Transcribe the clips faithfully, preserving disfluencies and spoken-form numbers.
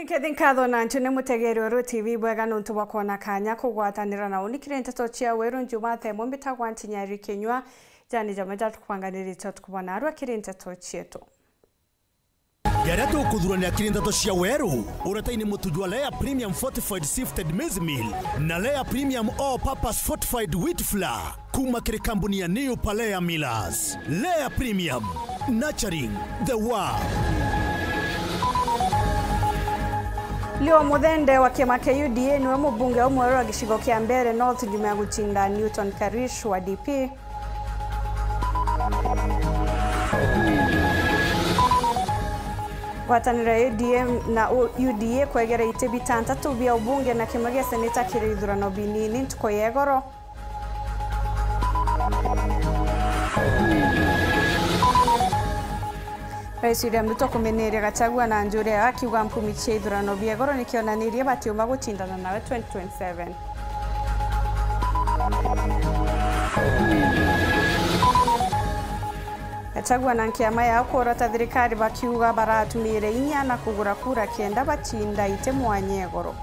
Nkethi nkatho na ntu ni mutegeri wa Ruo T V bwega nontu bwa kwona kanya kugwatanira na uni kiri nteto cia weru. Njuma themo mbitagwa Ntinyari Kinyua. Jani jamwe jatukubanganirite tukubona arua kiri nteto cietu. Jaria tukuthurania kiri nteto cia weru, uretaini mutu jwa Lea Premium Fortified Sifted Maize Meal na Lea Premium All Purpose Fortified Wheat Flour. Kuma kiri kambuni ya New Palea Millers. Lea Premium, nurturing the world. Leo Muthende wa kiama kia U D A niwe mubunge umwe wa gicigo kia Mbeere North nyuma ya gucinda Newton Karish wa D P. Ngwataniro ya U D M na U-, U D A kwegera iti bitantatu bia ubunge na kimwe gia seneta kiri ithurano binini ntuku ya igoro. Rais William Ruto kumeneria Gachagua na njuri akiuga mpumi cia ithurano bia igoro ni kionanirie batiuma gucindana nawe twenty twenty-seven. Gachagua na nkiama yao kworota thirikari bakiuga baratumire inya na kugura kura kenda bacinda iti mwanya igoro.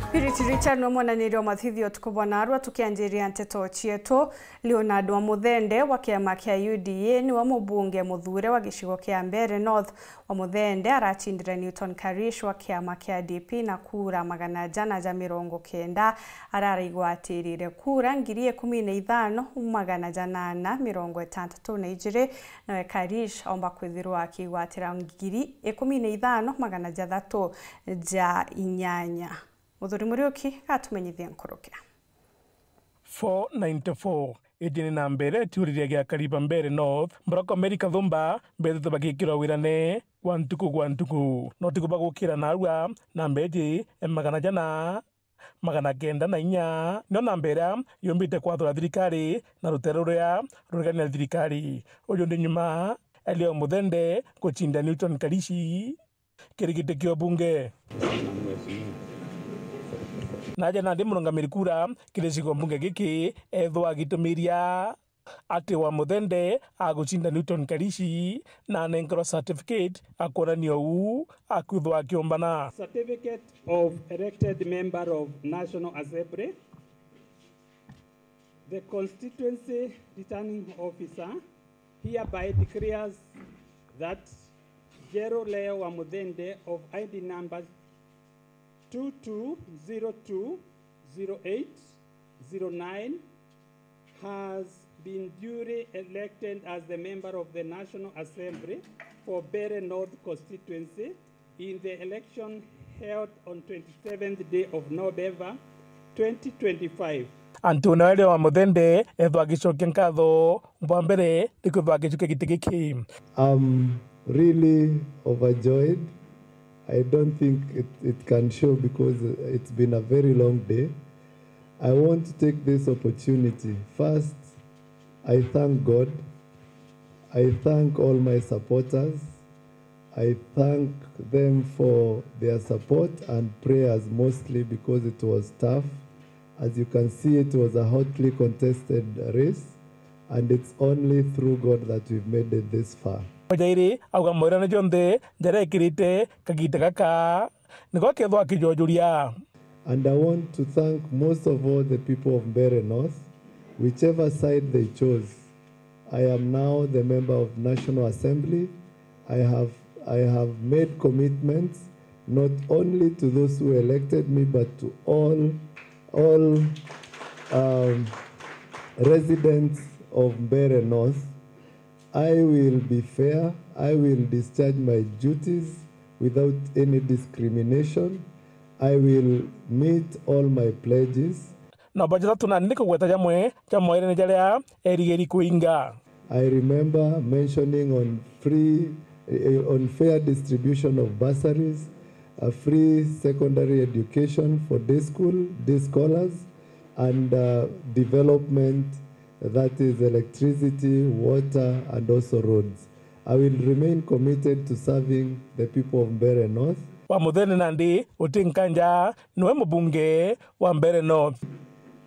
Spirit Richard niwe mwananiria wa mathithio tukubona arua tukianjiria nteto cietu. Leonard Wamuthende wa kiama kia U D A niwe mubunge muthure wa gicigo kia Mbeere North. Wamuthende aracindire Newton Karish wa kiama kia D P na kura magana jana ja mirongo kenda. Aria araigwatirire kura ngiri ikumi na ithano magana janana mirongo itantatu na ijiri, nawe Karish aumba kwithirwa akigwatira ngiri ikumi na ithano magana jathatu ja inyanya. Muthuri Muriuki gatumenyithie nkuruki. Four ninety-four. Iji ni namba iria itiuririe gia Kariba Mbeere North, Mburoko Mary Kathumba, bethitwe bagikirwa wirane gwa ntuku gwa ntuku. No tiku bagukira narua, namba iji e magana jana, magana kenda na inya, nio namba iria yumbite kwathura thirikari na rutere ruria ruregania na thirikari. Uju ni nyuma Elio Muthende gucinda Newton Karishi kiri giti kia ubunge. Naja nandi murungamiri kura kiri gicigo mbunge giki ethwa agitumiria ati Wamuthende agucinda Newton Karishi na anenkerwa certificate akwonania uu akwithwa akiumbana. Certificate of elected member of National Assembly. The constituency returning officer hereby declares that Jero Leo Wamuthende of I D number two two zero two zero eight zero nine has been duly elected as the member of the National Assembly for Mbeere North constituency in the election held on twenty-seventh day of November twenty twenty-five. Antu nawe Leo Wamuthende ethwa agicokia nkatho bwa mbere ni kwithwa agicokia giti giki. I'm really overjoyed. I don't think it, it can show because it's been a very long day. I want to take this opportunity. First, I thank God. I thank all my supporters. I thank them for their support and prayers mostly because it was tough. As you can see, it was a hotly contested race, and it's only through God that we've made it this far. Jairi auga mawirane jonthe jaria ekirite kagita gaka niko akethwa akijojuria. And I want to thank most of all the people of Mbeere North, whichever side they chose. I am now the member of National Assembly. I have, I have made commitments not only to those who elected me, but to all, all, um, residents of Mbeere North. I will be fair. I will discharge my duties without any discrimination. I will meet all my pledges. Na bajatatu nandi ni kugweta jamwe ja mairene jaria erigeri kuinga. I remember mentioning on free, eh, on fair distribution of bursaries, a free secondary education for day school, day scholars, and, uh, development, that is electricity, water, and also roads. I will remain committed to serving the people of Mbeere North wa Muthene nandi uti nkanja niwe mubunge wa Mbeere North.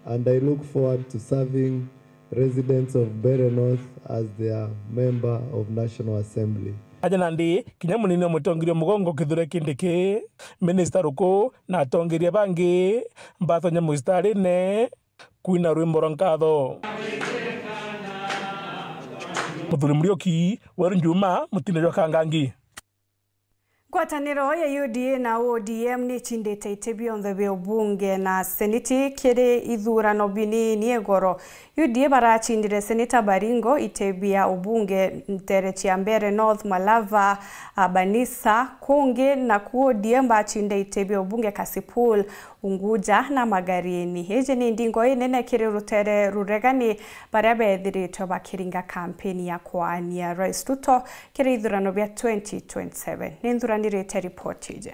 And I look forward to serving residents of Mbeere North as their member of National Assembly. Aja nandi kinya munini wa mutongeria mugongo Kithure Kindiki, minista Ruku na atongeria bangi batonya mucitarine kwina rwimbo rwa nkatho. Muthuri Muriuki, Weru Njuma, mutine jwa Kangangi. Ngwataniro ya U D A na O D M ni icindite iti bionthe bia ubunge na seneti kiri ithurano binini igoro. U D A baracindire seneta Baringo iti bia ubunge ntere cia Mbeere North, Malava, a, Banisa, kungi, naku O D M bacinde iti bia ubunge Kasipul, Unguja na Magarini. Iji ni ndingo inene kiri rutere ruregani baria bethiritwe bakiringa kampeni ya kwaania Rais Ruto kiri ithurano bia twenty twenty-seven. Ni nthuranirite ripoti iji.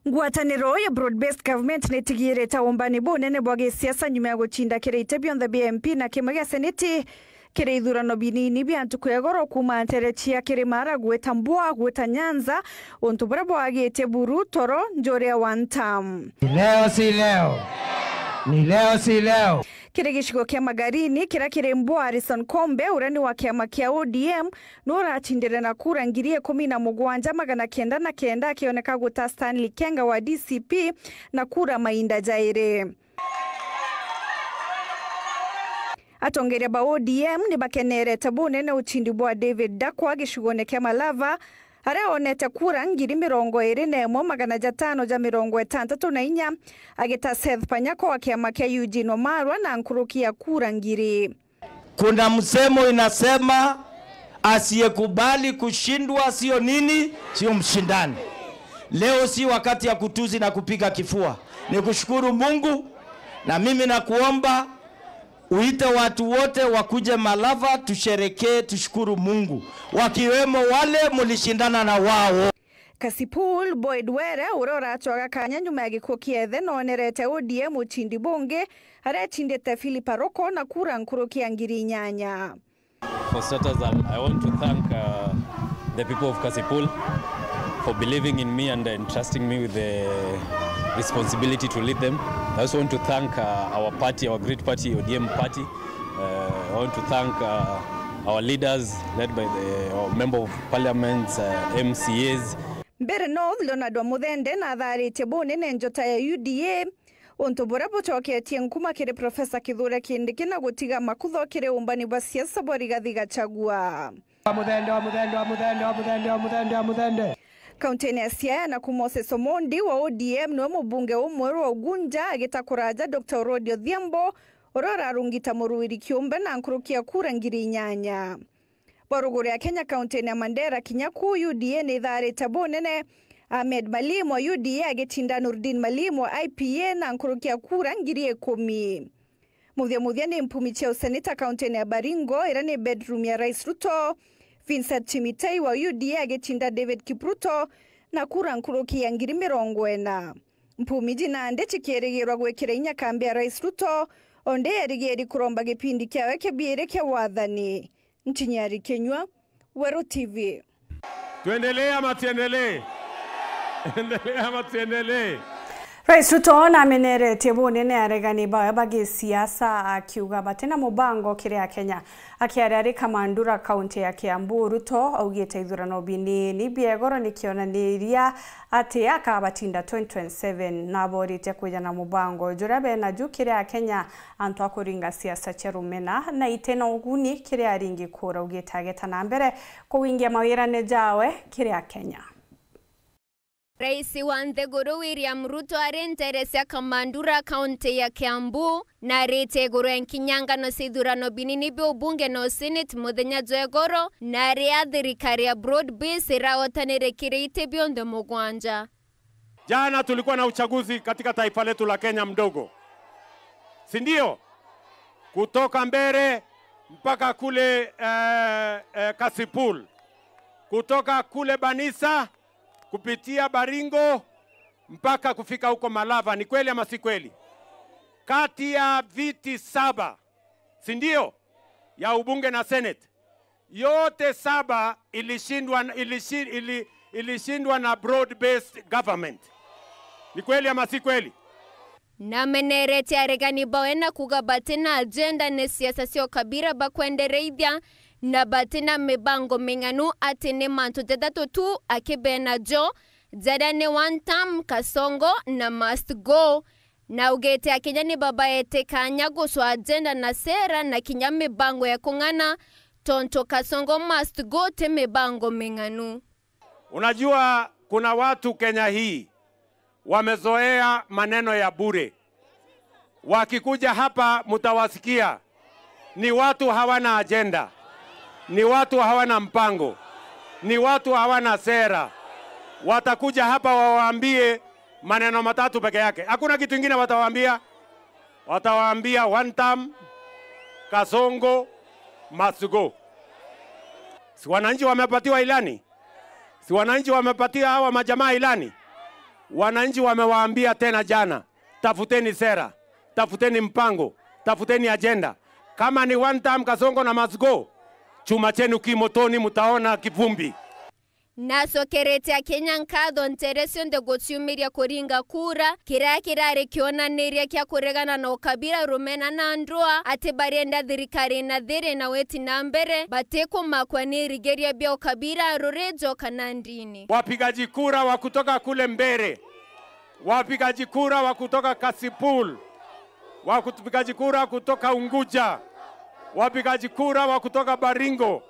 Ngwataniro ya Broad Based Government nitigirite umbani bunene bwa gisiasa nyuma ya gucinda kiri iti bionthe bia M P na kimwe gia seneti kiri ithurano binini bia ntuku ya igoro kuuma ntere cia Kirimara gwita Mbua gwita Nyanza, untu buria bwagitie buru toro njuria one term. Leo si leo. Ni leo si leo. Kiri gicigo kia Magarini, kiria kiri Mbua, Harrison Kombe, uria ni wa kiama kia O D M, nuracindire na kura ngiri ikumi na mugwanja magana kenda na kenda, akioneka guta Stanley Kenga wa D C P na kura mainda jairi. Atongeria ba O D M ni bakenerete bunene ucindi bwa David Dakwa gicigone kia Malava, aria onete kura ngiri mirongo iri na imwe magana jatano ja mirongo itantatu na inya, agita Seth Panyako wa kiama kia Eugene Wamalwa na nkuruki ya kura ngiri. Kuna msemo inasema, asiyekubali kushindwa sio nini? Sio mshindani. Leo si wakati ya kutusi na kupiga kifua. Ni kushukuru Mungu, na mimi nakuomba uite watu wote wakuje Malava, tusherekee, tushukuru Mungu, wakiwemo wale mulishindana na wao. Kasipul, Boyd Were, uria uracwaga kanya nyuma ya gikuo kia ithe, noonerete O D M ucindi bungi, aria acindite Philip Aroko na kura nkuruki ya ngiri inyanya. For starters, um, I want to thank, uh, the people of Kasipul for believing in me and entrusting me with the responsibility to lead them. I also want to thank, uh, our party, our great party, O D M party. Uh, I want to thank, uh, our leaders led by the, our member of parliaments, uh, M C As. Mbeere North, Leonard Wamuthende nathaaritie bunene njota ya U D A, untu buria bucoketie nkuma kiri Profesa Kithure Kindiki na gutiga makutho kiri umbani bwa siasa bwa Rigathi Gachagua. Wamuthende, Wamuthende, Wamuthende, Wamuthende, Wamuthende, Wamuthende. Kaunti-ini ya Siaya, naku Moses Omondi wa O D M niwe mubunge umweru wa Ugunja agita kuraja Doctor Orodi Odhiambo, uria urarungita muruiri kiumbe na nkuruki ya kura ngiri inyanya. Bwa ruguru ya Kenya, kaunti-ini ya Mandera, kinya ku U D A ni ithaarite bunene, Ahmed Malim wa U D A agitinda Nurdin Malim wa I P A na nkuruki ya kura ngiri ikumi. Muthia muthia ni mpumi cia useneta kaunti-ini ya Baringo, iria ni bedroom ya Rais Ruto, Vincent Chimitei wa U D A agitinda David Kipruto na kura nkuruki ya ngiri mirongo ina. Mpumi ji nandi cikirigirwa gwikira inya kambi ya Rais Ruto, o ndi erigiri kuromba gipindi kiawe kia biiri kia wathani. Nchinyari Kinyua, Weru T V. Tuendelee ama tuendelee? Endelea ama tuendelee? Rais Ruto nameneretie bunene aregani bawe ba gisiasa, akiuga batina mubango kiri Akenya. Akiaria ari Kamandura, kaunti ya Kiambu, Ruto augite ithurano binini bia igoro ni kionaniria ati akabatinda twenty twenty-seven, na aboritie kwija na mubango juria bena ju kiri Akenya, antu a kuringa siasa cia rumena na itina uguni kiri aringi kura, augite ageta na mbere kuwingia mawirane jawe kiri Akenya. Rais wa nthiguru William Ruto ari ntere cia Kamandura, kaunti ya Kiambu, na arite iguru ya nkinyangano cia ithurano binini bia ubunge na usenate muthenya jwa igoro, na aria thirikari ya broad base irahotanire kiri iti bionthe mugwanja. Jana tulikuwa na uchaguzi katika taifa letu la Kenya mdogo, si ndio? Kutoka Mbeere mpaka kule, eh, eh, Kasipul, kutoka kule Banisa kupitia Baringo mpaka kufika huko Malava. Ni kweli ama si kweli? Kati ya viti saba, si ndio, ya ubunge na senate, Yote saba ilishindwa, ilishi-, ili-, ilishindwa na broad-based government. Ni kweli ama si kweli? Namenerete aregani bawe na kuga batina agenda ni siasa cia ukabira bakwendereithia na batina mibango ming'anu, ati ni mantu jathatu tu akibeena jo, jaria ni one term, Kasongo na must go. Na augite akinya ni babaete kanya gucwa agenda na sera na kinya mibango ya kung'ana, tontu Kasongo must go ti mibango ming'anu. Unajua, kuna watu Kenya hii wamezoea maneno ya bure. Wakikuja hapa, mtawasikia ni watu hawana ajenda, ni watu hawana mpango, ni watu hawana sera. Watakuja hapa wawaambie maneno matatu peke yake, hakuna kitu ingine watawaambia. Watawaambia one term, Kasongo must go. Si wananchi wamepatiwa ilani? Si wananchi wamepatia hawa majamaa ilani? Wananchi wamewaambia tena jana, tafuteni sera, tafuteni mpango, tafuteni ajenda. Kama ni one term, Kasongo na must go, chuma chenu kimotoni, mtaona kivumbi. Nacokerete akenya nkatho ntere cionthe guciumiria kuringa kura, kiria kirari kionaniria kia kuregana na ukabira, rumena na ndwaa, ati barienda thirikari na thiri na witi na mbere, batikumakwa ni irigeria bia ukabira, rurijo kana ndini. Wapigaji kura wa kutoka kule Mbeere, wapigaji kura wa kutoka Kasipul, wapigaji kura kutoka Unguja, wapigaji kura wa kutoka Baringo,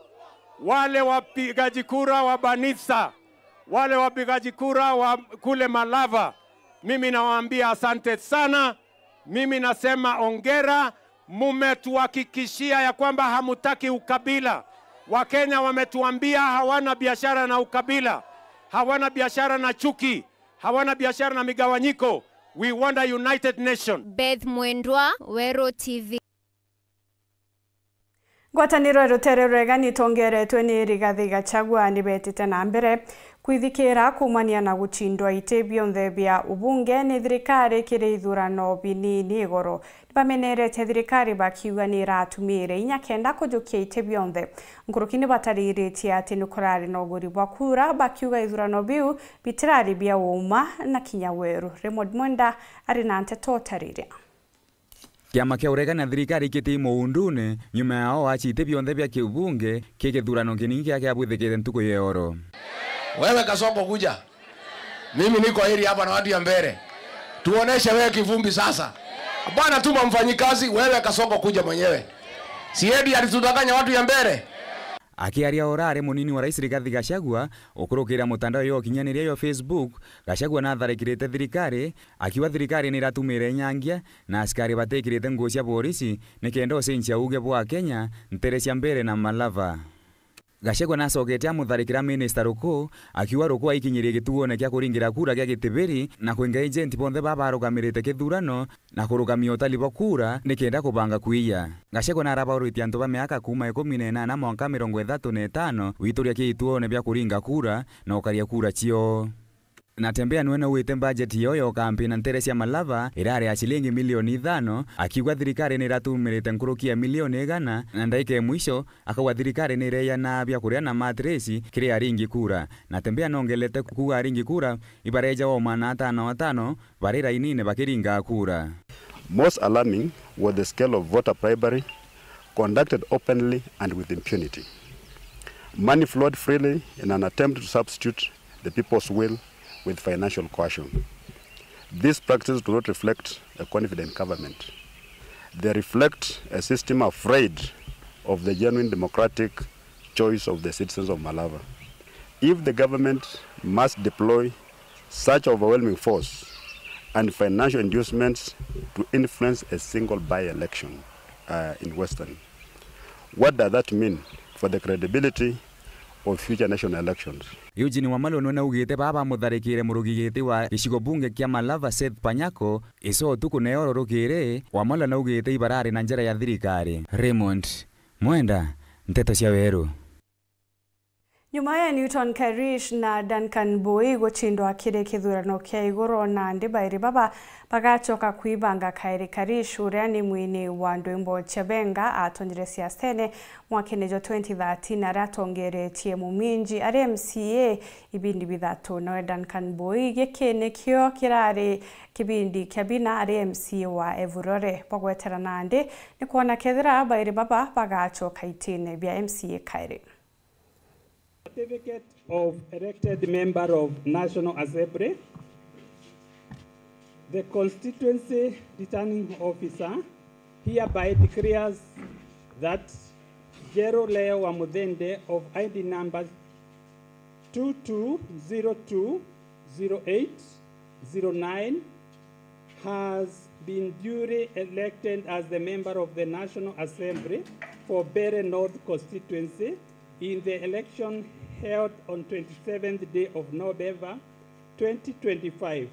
wale wapigaji kura wa Banisa, wale wapigaji kura wa kule Malava, mimi nawaambia asante sana. Mimi nasema ongera, mumetuhakikishia ya kwamba hamutaki ukabila. Wakenya wametuambia hawana biashara na ukabila, hawana biashara na chuki, hawana biashara na migawanyiko. We want a united nation. Beth Mwendwa, Weru T V. Ngwataniro ya rutere rwega nitongeretwe ni Rigathi Gachagua nibetite na mbere kwithikira kuumania na gucindwa iti bionthe bia ubunge ni thirikari kiri ithurano binini igoro. Nibamenerete thirikari bakiuga ni iratumire inya kenda kujukia iti bionthe. Nkuruki nibatariritie ati nikurari na uguri bwa kura, bakiuga ithurano biu bitirari bia uuma na kinya weru. Raymond Mwenda ari na nteto utariria. Kiama kia uregani na thirikari kitii muundune nyuma ya oachi iti bionthe bia kiubunge ki kithurano kinini kiria kiabwithikite ntuku ya oro. Wewe Kasongo, kuja. Mimi niko area hapa na watu ya Mbeere. Tuoneshe wewe kivumbi sasa. Bwana, tuma mfanyikazi, wewe Kasongo, kuja mwenyewe. Si eti alitudanganya watu ya Mbeere? Akiaria ora ari munini wa rais Rigathi Gachagua, ukurukira mutandao yo ukinyaniria yo Facebook, Gachagua natharikirite thirikari, akiuga thirikari ni iratumire inyangia na asikari batikirite nguo cia borisi nikenda ucenjia uuge bwa Kenya ntere cia Mbeere na Malava. Gachagua nacokete amutharikira minista Ruku, akiuga Ruku aikinyirie gituone kia kuringira kura gia gitibiri na kwinga agent bonthe baba barugamirite kithurano na kurugamia utari bwa kura nikenda kubanga kwiya. Gachagua narabauritie antu ba miaka kuuma ikumi na inana mwanka mirongo ithatu na itano gwituria kia ituone bia kuringa kura na ukaria kura cio. Natembeya niwe naugite mbajeti yoo ya ukampina ntere cia Malava irari ya cilingi milioni ithano, akiuga thirikari ni iratumirite nkuruki ya milioni igana, na ndaika ya mwisho akauga thirikari ni ireejanaa bia kuria na matresi kiri aringi kura. Natembeya nongelete kuuga aringi kura ibareejawa o maana atano atano bari rainine bakiringa kura. Most alarming was the scale of voter bribery conducted openly and with impunity. Money flowed freely in an attempt to substitute the people's will with financial coercion. These practices do not reflect a confident government. They reflect a system afraid of the genuine democratic choice of the citizens of Malava. If the government must deploy such overwhelming force and financial inducements to influence a single by-election, uh, in Western, what does that mean for the credibility of future national elections? Eugene Wamalwa niwe naugite baa bamutharikire murugi giti wa gicigo bunge kia Malava Seth Panyako, ico utuku na oro rukiri, Wamalwa naugite ibarari na njara ya thirikari. Raymond Mwenda, Nteto cia Weru. Nyuma ya Newton Karish na Duncan Bui gucindwa kiri kithurano kia iguru, nandi bairi baba bagacoka kwibanga kairi. Karish, uria ni mwini wa ndwimbo cia benga, atonyire siasene mwakene jwa twenty thirteen, aria atongeretie Muminji ari M C A ibindi bithatu. Nawe Duncan Bui, giki nikio kirari kibindi kia bina ari M C A wa Evurore. Bagwetera nandi ni kwona kethira bairi baba bagacoka itine bia M C A kairi. Certificate of elected member of National Assembly. The constituency returning officer hereby declares that Jero Leo wa Muthende of I D number two two zero two zero eight zero nine has been duly elected as the member of the National Assembly for Mbeere North constituency in the election held on twenty-seventh day of November twenty twenty-five.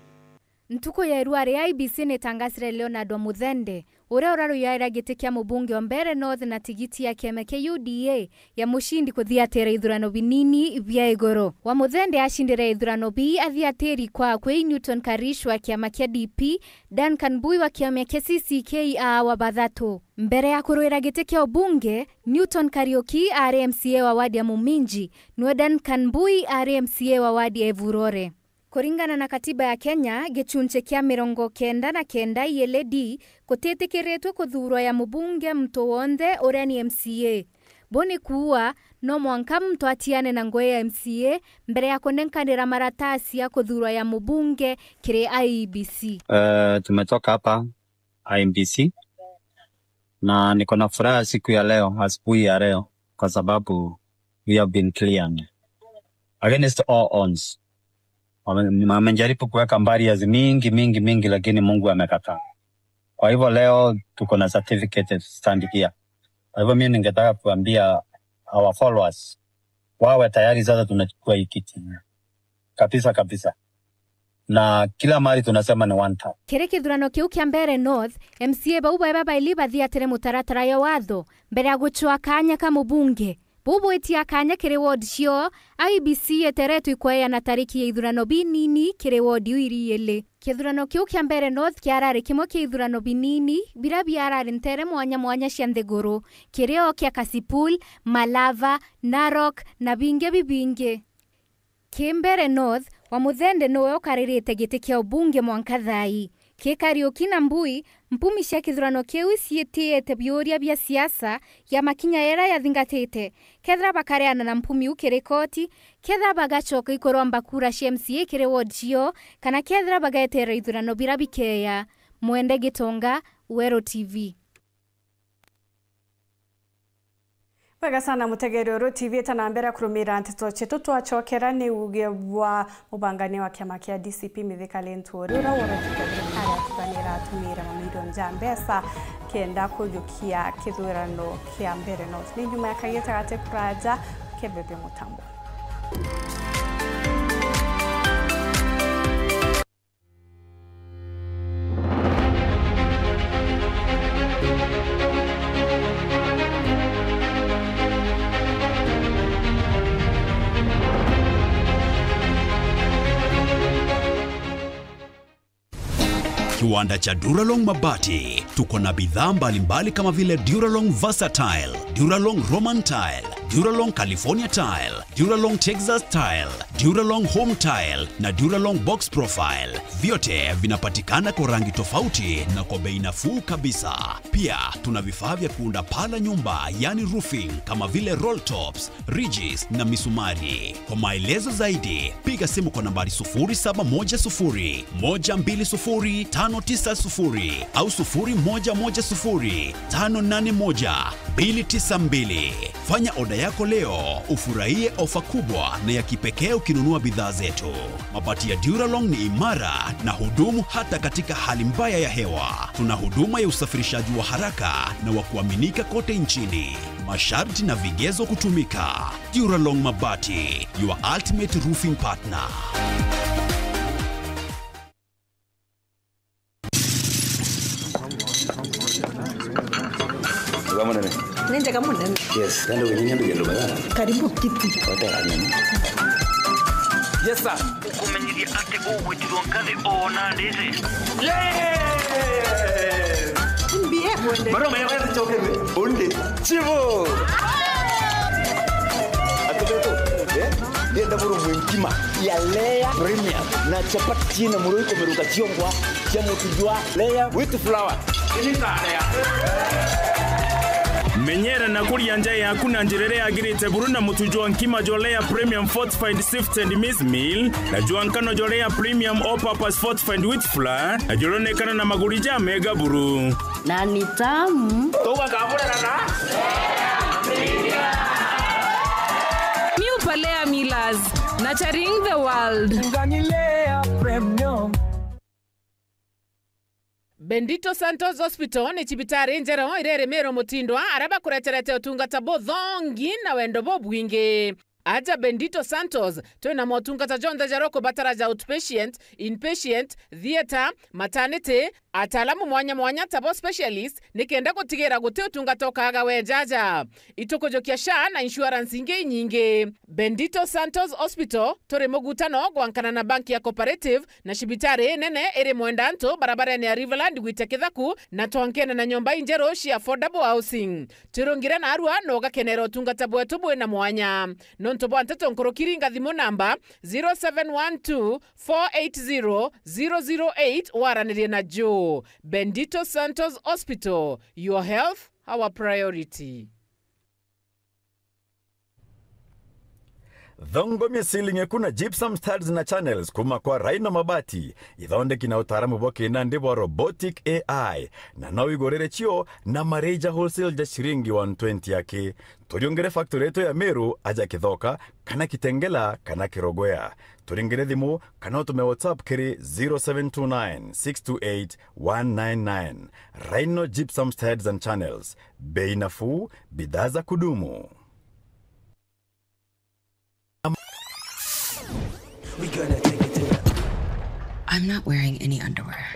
Ntuku ya irua ria I E B C nitangasire Leonard wa Muthende, uria uraruyaira giti kia mubunge wa Mbeere North na tigiti ya kiama kia U D A ya mucindi kuthiatira ithurano binini bia iguru. Wa Muthende acindire ithurano bii athiatiri kwa akui Newton Karish wa kiama kia D P, Duncan Bui wa kiama kia C C K aa wa bathatu. Mbere ya kurwira giti kia ubunge, Newton Kariuki aari M C A wa wadi ya Muminji, nwe Duncan Bui aari M C A wa wadi ya Evurore. Kuringana na katiba ya Kenya, gichunchi kia mirongo kenda na kenda iele D, gutitikiritwe kuthuurwa ya mubunge muntu wonthe uria ni M C A. Buu ni kuuga, no mwanka muntu atiane na ngugi ya M C A mbere ya kunenkanira maratasi ya kuthuurwa ya mubunge kiri I E B C. Eh, tumetoka hapa I E B C na niko na furaha siku ya leo, asubuhi ya leo, kwa sababu we have been cleared against all odds. Wame-, wamejaribu kuweka barriers mingi, mingi, mingi, lakini Mungu amekataa. Kwa hivyo leo tuko na certificate stand here. Kwa hivyo mimi ningetaka kuambia our followers wawe tayari, sasa tunachukua hii kiti kabisa kabisa, na kila mahali tunasema ni one term. Kiri kithurano kiu kia Mbeere North, M C A bau baeba baili bathiatire mutaratara ya watho mbere ya gucwa kanya ka mubunge. Buu bwitia kanya kiri ward cio, I E B C yeteretwe ikweana tariki ya ithurano binini kiri ward iu iri iili. Kithurano kiu kia Mbeere North kiarari kimwe kia ithurano binini biria biarari ntere mwanya mwanya cia nthiguru, kirio kia Kasipul, Malava, Narok na bingi bibingi. Ki Mbeere North, Wamuthende niwe ukaririte giti kia ubunge mwanka thaa ii. Ki Kariuki na Mbui, mpumi cia kithurano kiu iciitiite biuria bia siasa ya makinya jaria yathingatite. Kethira bakareana na mpumi u kiri koti, kethira bagacoka ikuromba kura cia M C A kiri ward cio, kana kethira bageterera ithurano biria bikeeja. Mwende Gitonga, Weru T V. Bwega sana mutegeri Weru T V, eta na mbere kurumira nteto cietu, twacokera ni uuge bwa mubangania wa kiama kia D C P Mithika Linturi, uria worotie thirikari atuganira atumire mamirioni ja mbeca kenda kujukia kithurano kia Mbeere North. Ni nyuma ya kagiita gati kuraja, kebebe mutambo. Kiwanda cha Duralong Mabati. Tuko na bidhaa mbalimbali kama vile Duralong Versatile, Duralong Roman Tile, Duralong California Tile, Duralong Texas Tile, Duralong Home Tile na Duralong Box Profile. Vyote vinapatikana kwa rangi tofauti na kwa bei nafuu kabisa. Pia tuna vifaa vya kuunda paa la nyumba, yani roofing, kama vile roll tops, ridges na misumari. Kwa maelezo zaidi, piga simu kwa nambari sufuri saba moja sufuri, moja mbili sufuri, tano tisa sufuri au sufuri moja moja sufuri, tano nane moja, mbili tisa mbili. Fanya oda yako leo, ufurahie ofa kubwa na ya kipekee ukinunua bidhaa zetu. Mabati ya Duralong ni imara na hudumu hata katika hali mbaya ya hewa. Tuna huduma ya usafirishaji wa haraka na wa kuaminika kote nchini. Masharti na vigezo kutumika. Duralong Mabati, your ultimate roofing partner. Ni njega munene. Yes, nende ukinyanya nduge nduma ya. Karibu kiti. Hotera nini? Yes, sir. Ukumenyeria ati ugwitirwa nkathi ona ndiri. Yes! Mbie kwende. Maroma ya wewe choke undi. Chivo. Atubeto. Eh? Ndienda buru mwinkima ya layer premium na chapati na muroi kumeruka chiongwa cha mutujwa layer with flour. Menyera na kuria nja yaku na njira iria yagirite buru na mutu jwa nkima jwa Layer Premium Fortified Sifted Maize Meal na jwa nkano jwa Layer Premium All Purpose Fortified Wheat Flour na juronekana na maguri ja mega buru. Na ni tamu. Tugakamurana na Miupa Layer Millers, nurturing the world. Ngani Layer Premium. Bendito Santos Hospital ni cibitari njero iria iri Meru Mutindwa, aria bakureterete utungata buthongi na wendo bubwingi. Aja Bendito Santos, twina motungata jonthe jaria ukubatara ja outpatient, inpatient, theatre, maternity, ataalamu mwanya mwanya tabo specialist, nikenda gutigira guti utungata ukaaga weja aja. Itukujukia SHA na insurance ingi inyingi. Bendito Santos Hospital, turi mugutano gwankana na bank ya Cooperative, na cibitari inene iri Mwendantu, barabarene ya Riverland gwita Kithaku, na twankene na nyomba injeru cia affordable housing. Twirungire narua na ugakenera utungata bwetu bwina mwanya. Nontu bwa nteto nkuruki, ringa thimu namba zero seven one two, four eight zero, zero zero eight waranirie na Joe. Bendito Santos Hospital, your health, our priority. Thongomia ceiling eku na gypsum studs na channels kuma kwa Rhino Mabati, ithondeki na utaaramu bwa kinandi bwa robotic A I, na no igurire cio na mareja wholesale ja ciringi one twenty aki. Turiungire factory yetu ya Meru aja Kithoka, kana Kitengela, kana Kirogwea. Turingire thimu, kana utume WhatsApp kiri zero seven two nine, six two eight, one nine nine. Rhino Gypsum Studs and Channels. Bei nafuu, bidhaa za kudumu. I'm not wearing any underwear.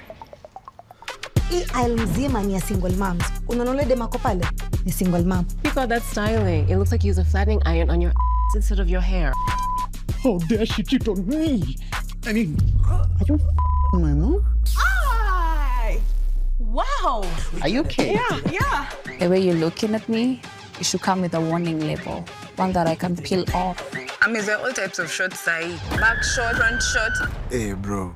Hii aisle mzima ni ya single moms. Unaona ule dem ako pale? Ni single mom. Pick out that styling. It looks like you use a flattening iron on your ass instead of your hair. How dare she cheat on me? I mean, are you f-ing my mom? Hi! Wow! Are you okay? Yeah, yeah. The way you're looking at me, you should come with a warning label, one that I can peel off. I'm wearing all types of shorts, sahi. Back short, front short. Hey, bro.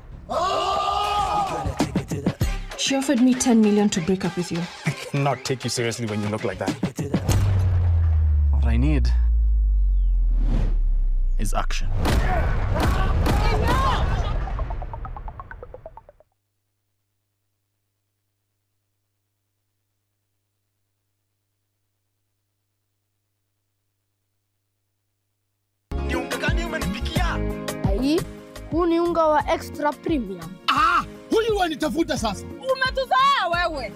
She offered me ten million to break up with you. I cannot take you seriously when you look like that. What I need is action. Ni unga gani umenipikia? Ai, huu ni unga wa extra premium. Ah, huyu wanitafuta sasa. Umetuzoea wewe.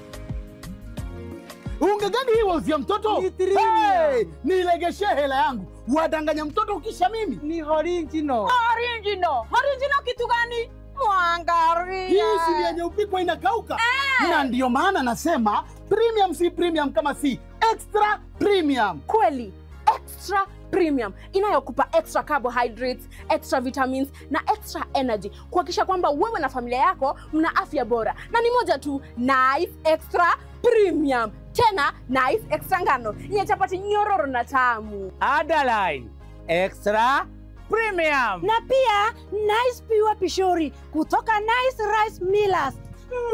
Unga gani hii wauzia mtoto? Ni three million. Hey, nilegeshee hela yangu. Wadanganya mtoto ukisha mimi. Ni original. Original. Original kitu gani? Mwangaria. Hii si ni yenye upikwa inakauka? Eh. Na ndio maana nasema premium si premium kama si extra premium. Kweli, extra premium inayokupa extra carbohydrates, extra vitamins na extra energy, kuhakikisha kwamba wewe na familia yako mna afya bora. Na ni moja tu, Nice Extra Premium. Tena Nice Extra Ngano, yenye chapati nyororo na tamu. Underline, Extra Premium. Na pia Nice Pure Pishori kutoka Nice Rice Millers.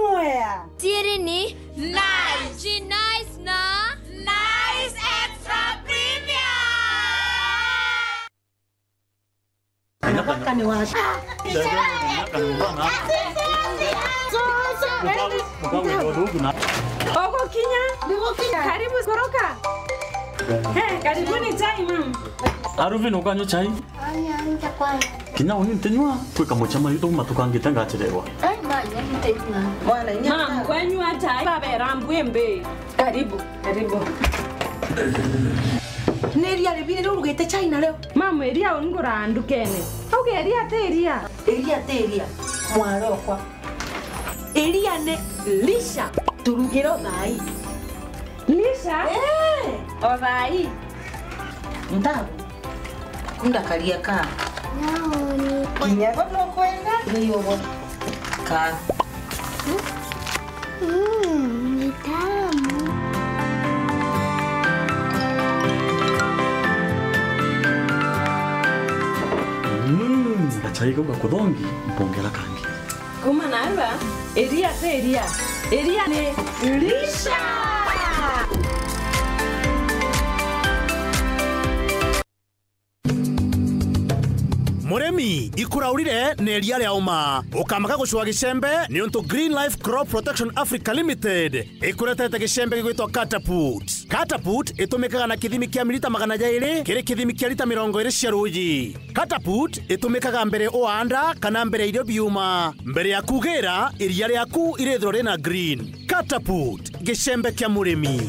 Mwea. Siri ni Nice. Ji Nice na Nice Extra Premium. Nataka niwashe. Ogokinya. Karibu koroka. Eh, karibuni chai, ma'am. Aruvin, ukanywa chai? Aya, nja kwanza. Kinya uni ntinywa, kwi kamucemani tuuma tukangite ngachererwa. Ai, manya, ntinywa. Mwana, inya. Ma'am, kwenywa chai, babera mbwimbi. Karibu, karibu. Ni iria ribiri riu urugite chai nario? Ma'am, iria ungura ndukene. Auga iria ti iria. Iria ti iria, mwarokwa. Iria ni lisha. Turugire o thaai. Lisha? Eh. O thaai. Ntabu. Kunda karia ka. Naoni. Kinya bo nukwenda? Ni ubo. Ka. Mm, ni tamu. Mm, gachai kau gakuthongi, mpongera kangi. Kuma narua, iria ti iria. Iria ni lisha. Murimi, ikuraurire ni iria ria uma. Ukamaka gucua gicembe, niuntu Green Life Crop Protection Africa Limited ikuretete gicembe gigwitwa Catapult. Catapult itumikaga na kithimi kia milita magana jairi kiri kithimi kia lita mirongo iri cia ruuji. Catapult itumikaga mbere uaanda kana mbere ya irio biuma. Mbere ya kugira, iria riaku irithirwa rina green. Catapult, gicembe kia murimi.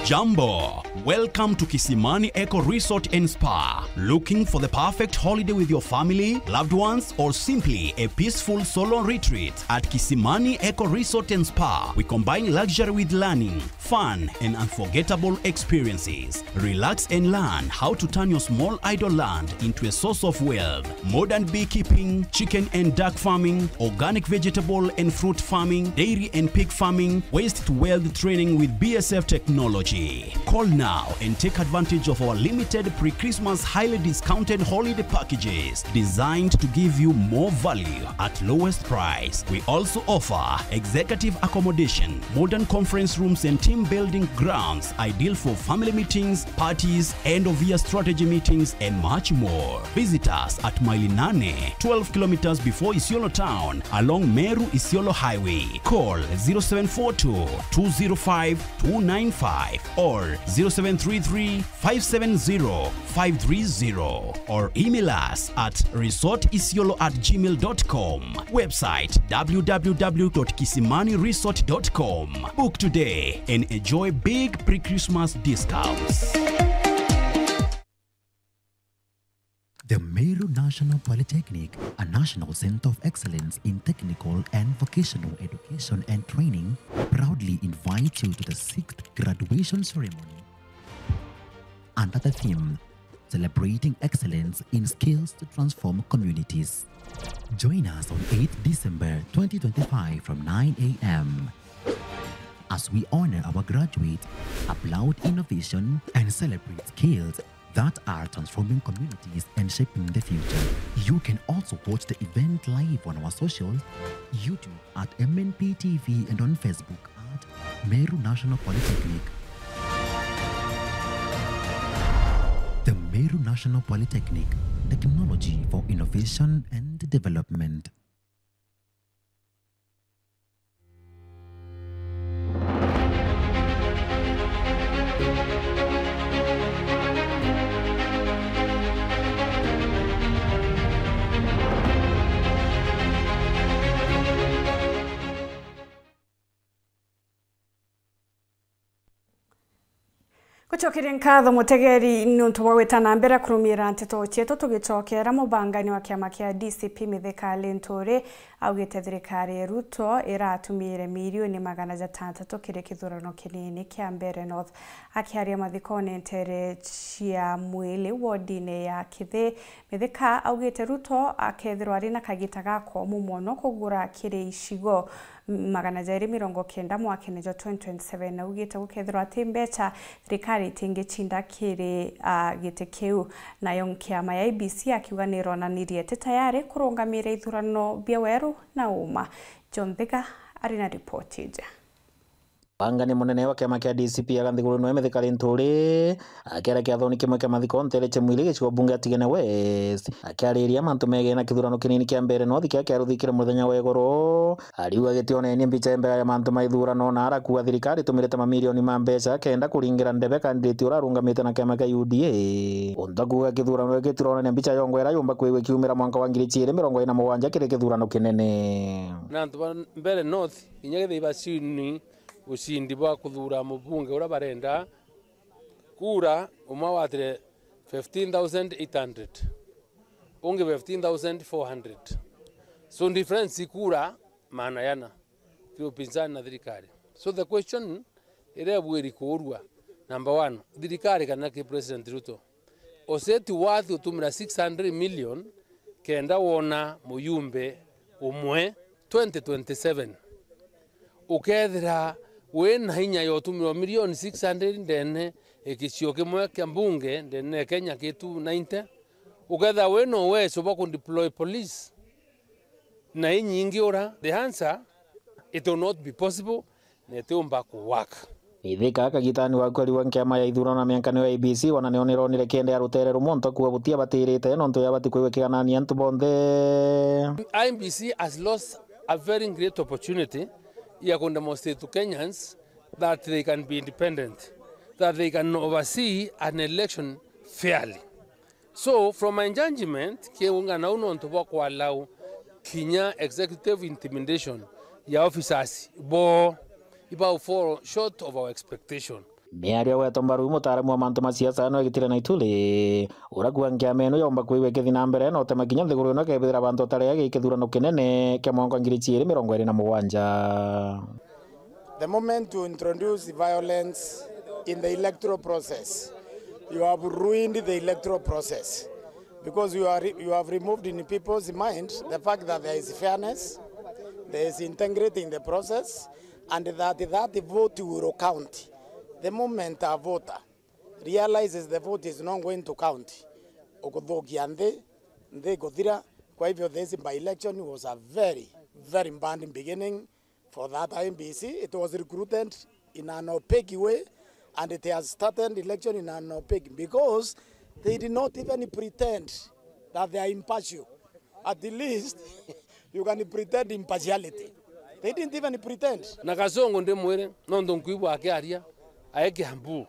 Jambo. Welcome to Kisimani Eco Resort and Spa. Looking for the perfect holiday with your family, loved ones, or simply a peaceful solo retreat? At Kisimani Eco Resort and Spa, we combine luxury with learning, fun, and unforgettable experiences. Relax and learn how to turn your small idle land into a source of wealth. Modern beekeeping, chicken and duck farming, organic vegetable and fruit farming, dairy and pig farming, waste to wealth training with B S F technology. Call now and take advantage of our limited pre-Christmas highly discounted holiday packages designed to give you more value at lowest price. We also offer executive accommodation, modern conference rooms and team building grounds ideal for family meetings, parties, end of year strategy meetings, and much more. Visit us at Maili Nane, twelve kilometers before Isiolo town, along Meru Isiolo Highway. Call zero seven four two, two zero five, two nine five or zero seven three three, five seven zero, five three zero, or email us at resort isiolo at gmail dot com. Website w w w dot kisimani resort dot com. Book today and enjoy big pre-Christmas discounts. The Meru National Polytechnic, a national center of excellence in technical and vocational education and training, proudly invites you to the sixth graduation ceremony under the theme, Celebrating Excellence in Skills to Transform Communities. Join us on eighth December twenty twenty-five from nine a m as we honor our graduates, applaud innovation, and celebrate skills that are transforming communities and shaping the future. You can also watch the event live on our socials, YouTube at M N P T V and on Facebook at Meru National Polytechnic. The Meru National Polytechnic, technology for innovation and development. Gucokeria nkatho mutegeri niuntu bwa gwita na mbere kurumira nteto cietu, tugicokera mubangani wa kiama kia D C P Mithika Linturi augite thirikari ya Ruto iratumire mirioni magana jatantatu kiri kithurano kinini kia Mbeere North. Akiaria mathikone ntere cia Mwili wodine ya Kithi, Mithika augite Ruto akethirwa ari na kagita gakomu mono kugura kiri icigo magana jairi mirongo kenda mwakene jwa twenty twenty-seven. Augite gukethirwa ati mbecha, thirikari itingicinda kiri, ah, giti kiu. Nayo nkiama ya I B C akiuga nironanirie iti tayari kurungamira ithurano bia weru na uma. John Thiga ari na ripoti iji. Wangani munene wa kiama kia D C P aga nthiguru nwe Mithika Linturi, akiaria kiathoni kimwe kia mathiko ntere cia Mwili gicigo bunge ya Tigania West, akiariria mantu megene na kithurano kinini kia Mbeere North kiria kiaruthikire muthenya wa iguru. Ariuga gitionenie mbica imbega ya mantu ma ithurano na arakuga thirikari itumirite mamirioni ma mbeca kenda kuringira ndebe candidate uria arungamite na kiama kia U D A. Untu akuga kithurano giki gitironania mbica yongwa iria yumba kwigwa ikiumira mwanka wa ngiri ciiri mirongo iri na mugwanja kiri kithurano kinene. Na antu ba Mbeere North, inya kethira ibacini ucindi bwa kuthuura mubunge uria barenda, kura umwe awatire fifteen thousand eight hundred, ungi fifteen thousand four hundred. So difference kura maana yana kiri upinzani na thirikari. So the question iria ibwiri kuurua, Number one, thirikari kana ki President Ruto, useti wathi utumira six hundred million kenda wona muyumbe umwe twenty twenty-seven. Ukethira wina inya ya utumira milioni six hundred ndene ya gicio kimwe kia mbunge ndene ya Kenya ki two ninety, ukethira wina uwezo bwa ku deploy police na inyingi ura, the answer, it will not be possible, na itiumba ku work. Ithika kagitani wa kweri wa nkema ya ithurano na miankanio ya I E B C, wana nio nironire kende ya rutere rumwe onto kuwa butia batirite nontu ya bati kwigua kiganani antu bonthe. I E B C has lost a very great opportunity ya ku demonstrate to Kenyans that they can be independent, that they can oversee an election fairly. So, from my judgment, kiungana u nontu bwa kwalau kinya executive intimidation ya officers bo, ibau fall short of our expectation. Miario gwetwa mbaru mutaaramu wa mantu ma siasa no egitire na ituli, ura kuga nkiama ino yomba kwigua ikithi na mbere no utema kinya nthiguru ino kebithira bantu utarea gikithurano kinene kia mwaka wa ngiri ciiri mirongo iri na mugwanja. The moment you introduce violence in the electoral process, you have ruined the electoral process, because you are re-, you have removed in people's mind the fact that there is fairness, there is integrity in the process, and that that vote will count. The moment a voter realizes the vote is not going to count, ukuthukia nthi, nthi ikuthira. Kwa hivyo, this by-election was a very, very bad beginning for that I E B C. It was recruited in an opaque way, and it has started election in an opaque, because they did not even pretend that they are impartial. At least, you can pretend impartiality. They didn't even pretend. Na Kasongo ndimwire, nontu nkwigua akiaria, ae Kiambu,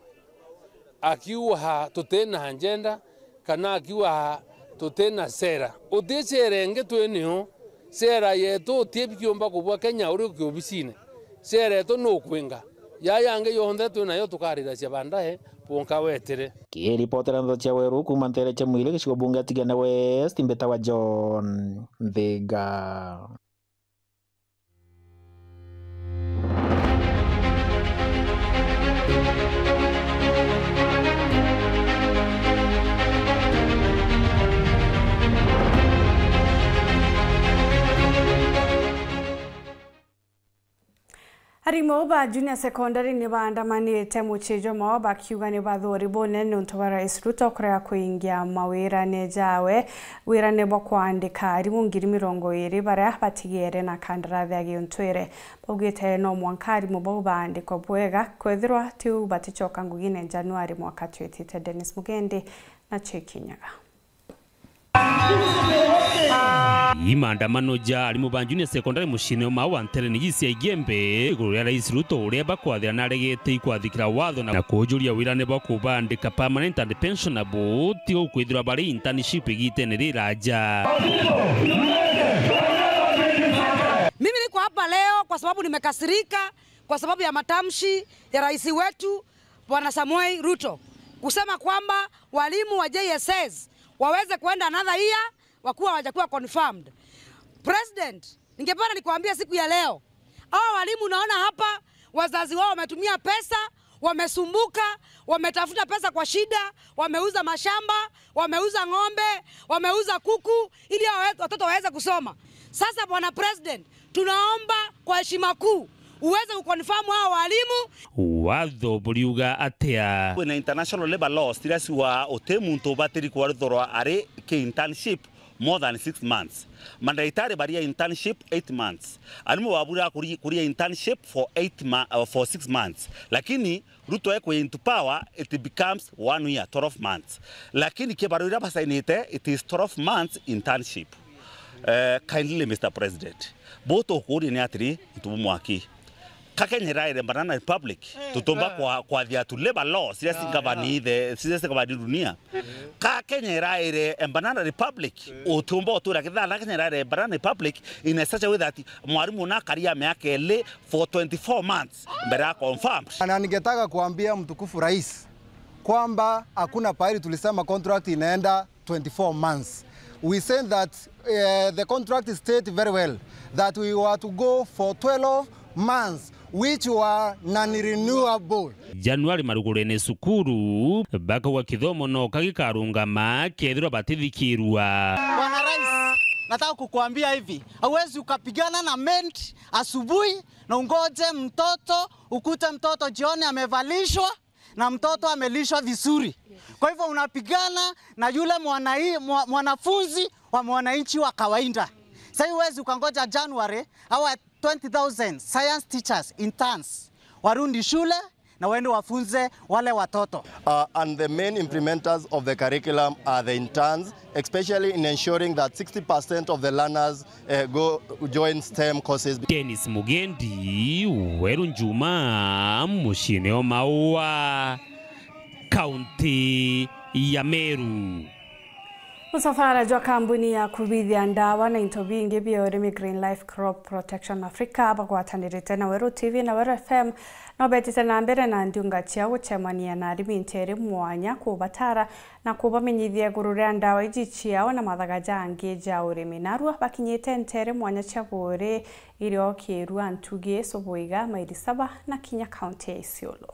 akiuga tutina agenda, kana akiuga tutina sera. Uti sera ingi twi nio, sera yetu uti bikiumba kubua Kenya uri kiobisine. Sera yetu ni ukwinga. Yaya yangi yonthe twi nayo tukariracia baadaye, bunka wetire. Kiripotera ndeto cia Weru kuuma ntere cia Mwiri, gicigo bunge Tigania West, mbitawa John Nthiga. Arimu ba junior secondary ni baandamanite mucii jwa mao bakiuga ni bathuri bunene niuntu bwa Rais Ruto kurega kuingia mawirane jawe, wirane bwa kwandika arimu ngiri mirongo iri baria batigiere na kandarathi ya giuntwire. Baugite no mwanka arimu bau baandikwa bwega, kwethirwa tiu baticoka ngugine Januari mwaka twitite. Dennis Mugendi na Cheki Nyaga. Ii maandamano ja arimu ba junior secondary muciine umwe wa Ntereni gisi ya Igembe, iguru ria Rais Ruto uria bakwathira naregete ikwathikira watho na, na kujuria wirane bwa kubandika permanent and pensionable, tiga kwithirwa bari internship igitene riraja. Mimi niko hapa leo kwa sababu nimekasirika kwa sababu ya matamshi ya rais wetu Bwana Samoei Ruto kusema kwamba walimu wa J S S waweze kuenda another year wakuwa hawajakuwa confirmed. President, ningependa nikuambie siku ya leo, hawa walimu unaona hapa, wazazi wao wametumia pesa, wamesumbuka, wametafuta pesa kwa shida, wameuza mashamba, wameuza ng'ombe, wameuza kuku, ili hawa watoto waweze kusoma. Sasa, Bwana President, tunaomba kwa heshima kuu uweze kuconfirm hao walimu. Watho buriuga atia? Kwina international labour laws iria ciugaa uti muntu ubatiri kwarithorwa ari ki internship more than six months. Mandagitari baria internship eight months. Arimu babura kuri-, kuria internship for eight mo-, uh, for six months. Lakini Ruto ekwi into power, it becomes one year, twelve months. Lakini kibarua iria basainite, it is twelve months internship. Eh, kindly, Mister President, bo tukuria ni atiri, ntu bumwaki. Ka Kenya iraire Banana Republic, tutumba kwa, kwathia tu labour laws iria cingavani the, iria cingavani dunia. Ka Kenya iraire, eh, Banana Republic, utumba utura kithana Kenya iraire Banana Republic in a such a way that mwarimu una akaria miaka iri for twenty-four months mbere ya confirmed. Na ningetaka kuambia mtukufu rais kwamba hakuna pahali tulisema contract inaenda twenty-four months. We said that, eh, the contract state very well that we were to go for twelve months. which were non-renewable. Januari marugurene cukuru, bakauga kithomo noka gikarungama kethirwa batithikirwa. Bwana Rais, nataka kukuambia hivi, hauwezi ukapigana na maid asubuhi na ungoje mtoto, ukute mtoto jioni amevalishwa na mtoto amelishwa vizuri. Kwa hivyo unapigana na yule mwanai-, mwa-, mwanafunzi wa mwananchi wa kawaida. Sasa huwezi ukangoja January, our twenty thousand science teachers, interns, warudi shule na waende wafunze wale watoto. Uh, and the main implementers of the curriculum are the interns, especially in ensuring that sixty percent of the learners, uh, go join STEM courses. Dennis Mugendi, Weru Njuma, muciine o Maua, kaunti ya Meru. Musafara jwa kambuni ya kubithia ndawa na into bingi bia urimi Green Life Crop Protection Africa bagwatanirite na Weru T V na Weru F M no betite na mbere na ndiunga ciao gucemania na arimi nteere mwanya kubatara na kubamenyithia iguru ria ndawa iji ciao na mathaga jangi ja urimi. Narua bakinyite nteere mwanya cia Buuri irio Kirua, Ntugi, Subuiga, Mairi Saba na kinya kaunti ya Isiolo.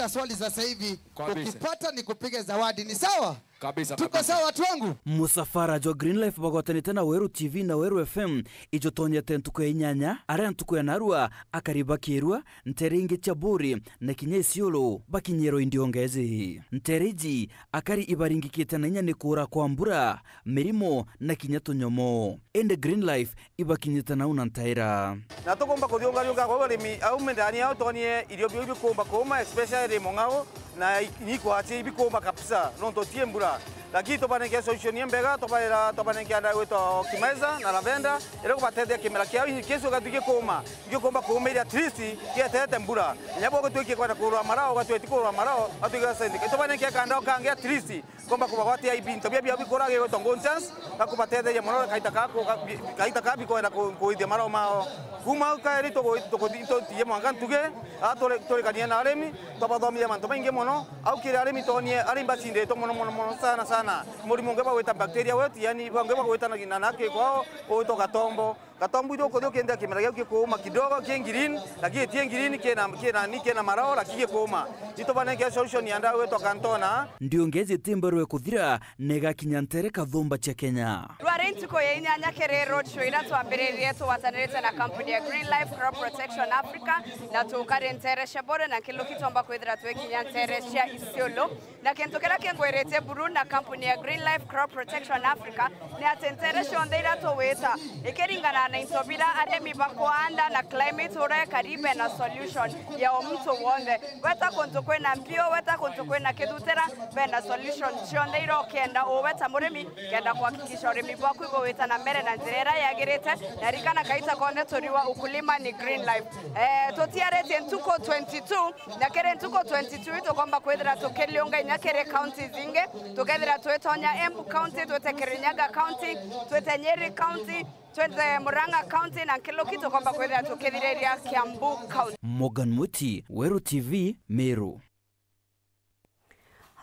Swali sasa hivi, kabisa, ukipata nikupige zawadi, ni sawa? Kabisa, tuko kabisa. Sawa, watu wangu? Musafara jwa Green Life bagwatanite na Weru T V na Weru F M ijutonyete ntuku ya inyanya, aria ntuku ya narua akari ba Kirua, nteere ingi cia Buuri na kinya Isiolo bakinyirwe i ndiungiji. Nteere iji akari ibaringikite na inya ni kuura kwa mbura, mirimo na kinya tunyomo. Indi Green Life ibakinyite nau na ntaira. Na tukumba kuthiungariunga kwa urimi au mindani au twonie irio biu bikumba kuuma, especially mung'ao na i-, ni ikwachi ibikumba kabisa nontu tie mbura. Lakini tubanenke solution imbega, tubaira, tubanenke ndawa gwitwa Okimeza na Lavender, iria kubatethia kimera kiao in case ugatwi gikuuma, gikuumba kuuma ili at least gietete mbura. Inya bo gutwikia kwenda kurwa marao, ugatweti kurwa marao, ugatwikia sendika. Tubanenke kandao kangi at least komba kubagwatia ibinto bia biao bikuraga gwitwa Golden Chance, na kubatetheria mono kaita ka ku-, ka-, kaita ka bikwenda ku-, kuithia marao mao. Kuuma au kairi tugu-, tuguthi-, tuthie mwanka Ntugi, aa turi-, turikanie na arimi, twabathomithia mantu maingi mono. Au kiri arimi twonie, arimi bacinditwe mono, mono, mono, sana, sana. Murimo ungi bagwita bacteria wilt, yani, bangi bagwita na, na, na ki kwao, ugwitwa gatombo. Gatombo iria ukuthi ukiendia kimera giu gikuuma kidogo, ki green, lakini ti green, kina, kina, ni kina marao, lakini gikuuma. Itubanenge solution ya ndawa gwitwa Cantona. Ndiungiji ti mberwe kuthira, na igakinya ntere kathumba cia Kenya. Rwari ntuku ya inyanya kiri roadshow iria twambiririe tugwatanirite na kampuni ya Green Life Crop Protection Africa, na tukari ntere cia Buuri na Nkiluki twomba kwithira twikinya ntere cia Isiolo. Na kintu kiria kingwiritie buru na kampuni ya Green Life Crop Protection Africa ni ati ntere cionthe iria tugwita ikiringana na into biria arimi bakwanda na climate uria ikari, bena solution ya o muntu wonthe. Weta kuntu kwina mpio, weta kuntu kwina kithutira, bena solution cionthe iria ukienda uwe ta murimi, kenda kuhakikisha urimi bwaku ibugwita na mbere na njira iria yagirite. Na ririkana, kaita konthe turiwa ukulima ni Green Life. Eh, tutiaritie ntuku twenty-two, na kiri ntuku twenty-two tukomba kwithira tukiliunga inya kiri counties ingi, tukethira twitonya Embu County, twite Kirinyaga County, twite Nyeri County, twite Murang'a County, na Nkiluki tukomba kwithira tukithiriria Kiambu County. Morgan Muti, Weru T V, Meru.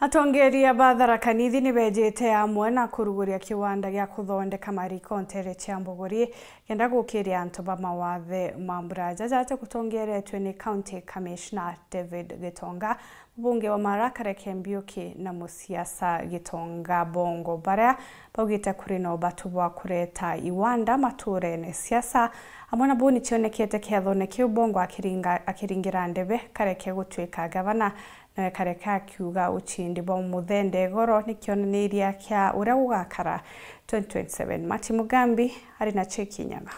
Atongeria ba Tharaka Nithi ni bejite amwe na kuruguria kiwanda gia kuthondeka mariko ntere cia Mbuguri, kenda gukiria antu ba mawathe ma mbura jaja jaja gutongeretwe ni County Commissioner David Gitonga. Mubunge wa Mara Kareke Mbiuki na musiasa Gitonga Bongo, baria baugite kuri na ubatu bwa kureta iwanda maturene. Siasa amwe na buni cionekete kiathone kiu, Bongo akiringa-, akiringira ndebe Kareke gutwika gavana. Nawe Kareke akiuga ucindi bwa Muthende Goro ni kionaniria kia uria gugakara twenty twenty-seven. Martin Mugambi ari na Cheki Nyaga.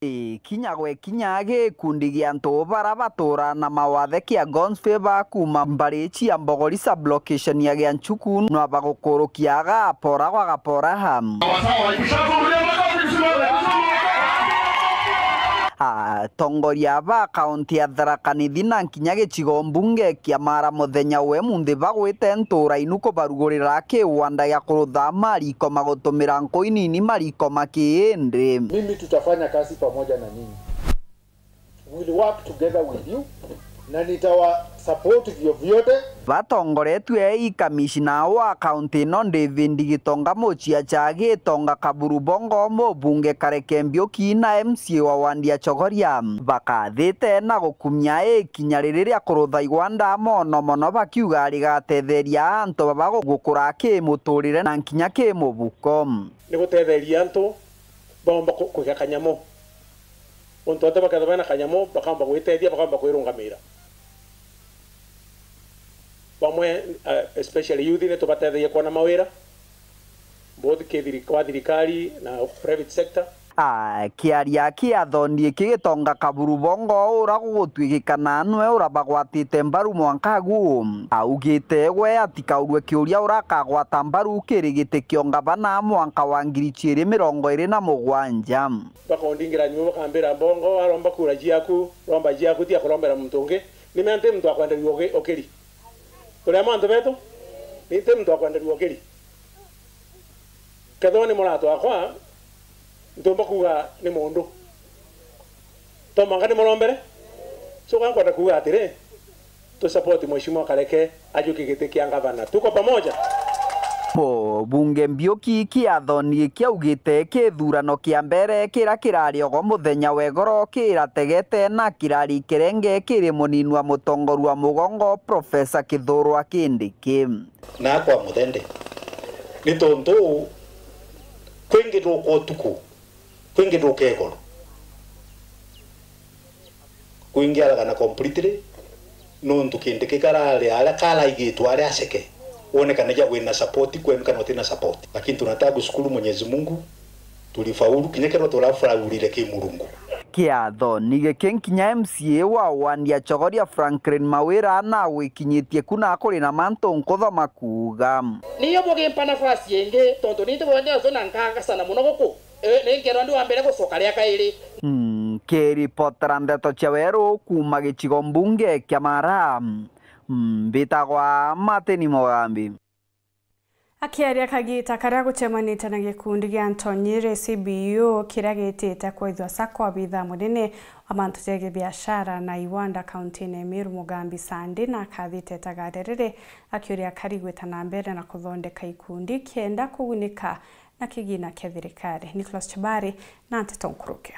Ii, kinya gwe kinya gikundi gia antu bara batura na mawathe kia God's Favour kuma mbari cia Mbogori sub-location ya Gianchuku no bagukurukia aga apora gwa gapora ha. Atongoria ba kaunti ya Tharaka Nithi na kinya gicigo mbunge kia Mara muthenya we munthi bagwite ntura inu kubarugurira kiwanda gia kurutha mariko magutumira nku inini mariko ma kiindi. Mimi tutafanya kazi pamoja na nyinyi. We'll work together with you. Na nitawa support vyovyote. Batongoretue i kamishina wa kaunti ino David Gitonga Muchia cha Gitonga Kaburu Bongo, mubunge Kareke Mbiuki na M C A wa wandi ya Chogoria bakathite na gukumia ikinya riri ria kurutha igwanda mono mono, bakiuga rigatetheria antu baba gukura kimuturire na nkinya kimubuko. Ni gutetheria antu baomba ku- kuiga kanyamu. Untu antu bakethirwa bena kanyamu, bakaomba gwitethia, bakaomba kwirungamira. Bamwe, eh, especially youth, ni tubatetheie kwona mawira, both ki thiri- kwa thirikari na private sector. Akiaria kiathoni giki, Gitonga Kaburu Bongo, ura gugutwikikana nwe ura bagwatite mbaru mwanka agu, augite gwe atikaurue kiuria ura akagwata mbaru kiri giti kio ngavana mwanka wa ngiri ciiri mirongo iri na mugwanja. Bakondingira nyuma bakambira, Bongo, waromba kura ciaku, romba ciaku, tia kurombera muntu ungi. Ni mea nti muntu akwenderua ugi- ukiri? Turi amwe antu betu? Ni nti muntu akwenderua ukiri? Kethirwa ni murata wakwa, ntiumba kuuga ni mundu. To mwanka ni murombere? So, ka nkwenda kuuga atiri, tu support Mheshimiwa Kareke ajukie giti kia ngavana. Tuko pamoja? Mubunge Mbiuki kiathoni kiaugite kithurano kia mbere kiria kirari ogo muthenya wa igoro kirategete na kirari kirenge kiri munini wa mutongoria wa mugongo Professor Kithure Kindiki. Naakwa muthende, ni tontu kwingi nduka utuku, kwingi nduka igoro, kwingi aragana completely, nontu Kindiki karari aria karaigitwe aria aceke, wonekanagia wina support kwenu kana utina support. Lakini tunataka kushukuru Mwenyezi Mungu, tulifaulu, kinya kethirwa turafraulire ki Murungu. Kiatho ni giki, nkinya M C A wa wandi ya Chogoria Franklin Mawira na wikinyitie ku na kuri na mantu nkuthoma kuuga. Niyo bugimpa nafasi ingi, tontu ni ntiboende ucio na nkangacana muno guku. Ii, ni nkerwa ndi wa mbere gucoka ria kairi. Nkiripotera ndeto cia weru kuuma gicigo mbunge kia Mara, mbitagwa Martin Mugambi. Akiaria kagiita karia gucemanite na gikundi gia Ntonyiri C B U kiria gitite kwithwa sacco, abitha munene wa mantu jegie biashara na iwanda kauntine ya Meru Mugambi Sande na akathite itagaria riri akiuria akari gwita na mbere na kuthondeka ikundi kenda kugunika na kigina kia thirikari. Nicholas Chibari na nteto nkuruki.